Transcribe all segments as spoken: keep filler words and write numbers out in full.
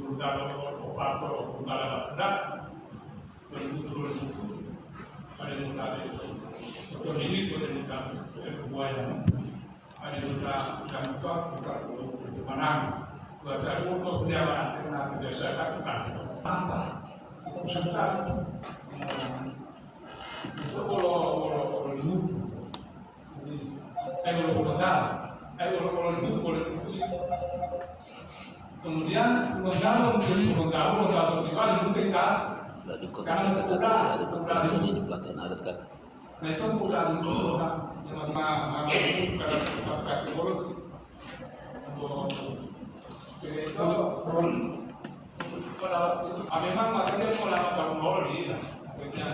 Untalo opato untala batula, tolimutu, tolimutu, ade mutade, tolimutu, tolimutu, buaya, ade uta, uta muka, uta, uta manang, uta uta, uta uta, uta biasa, uta uta. Apa? Uta uta. Itu kalau, kalau, kalau limutu. Ayo lo Gorontalo, ayo lo, lo, lo, lo, lo. Kemudian Gorontalo, Gorontalo, Gorontalo tiba di Bukit Kak. Berarti kota Semarang, ada pelatihan ini, pelatihan adat, Kak. Nah, itu bukan itu, Kak. Yang ma-, ma-, ma-, itu sekarang bukan kaki mulut. Untuk, jadi itu, pada waktu itu, ah, memang makanya mau lama tahun lalu, iya. Akhirnya,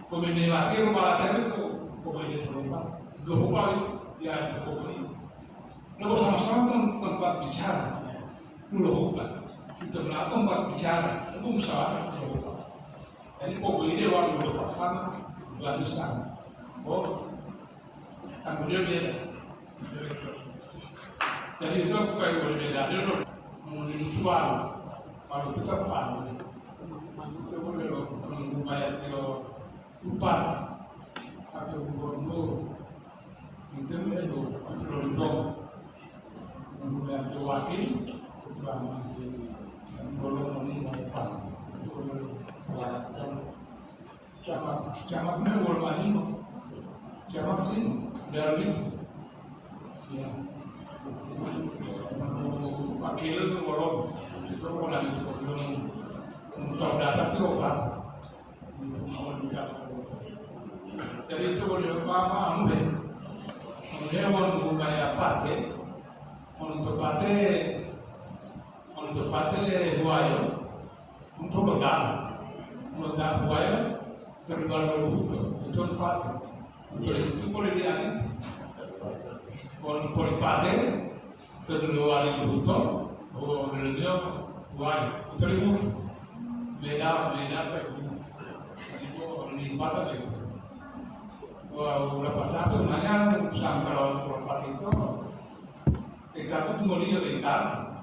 Pemimpin latihan malatihani ko, ko bele terlupa. Lohupa ya ko bele. Nah, bersama-sama tem-, tempat bicara. Lohupa. Kita melihat tempat bicara. Itu musyawarah lohupa. Jadi, pokoknya dia waktu lohupa sama, bukan besar. Oh, kan beliau dia. Jadi, itu bukan berbeda dulu. Mengenai suara, kalau kita paham. Itu boleh loh, mengenai Tio Tupat atau Gubernur. Itu dia loh, itu loh, itu. Mengenai Tio Wakil, itu paham. Itu boleh mengenai Tupat. Itu boleh loh. Camat, camat ini wolo manimo. Camat ini dari ya. Wakil itu wolo itu wolo itu belum untuk data itu apa? Untuk mau juga. Jadi itu boleh apa anu deh. Dia mau mulai apa deh? Untuk pate, untuk pate buayo. Untuk lodala, lodala buaya, terlibat lo buto, itu patu. Untuk itu boleh diani. Kalau boleh pate, terluar buto, oh, beliau buaya, itu ribu. Beda, beda apa itu? Itu orang lipat apa itu? Wah, berapa tahun sebenarnya sampai kalau berapa itu? Kita tuh mau lihat,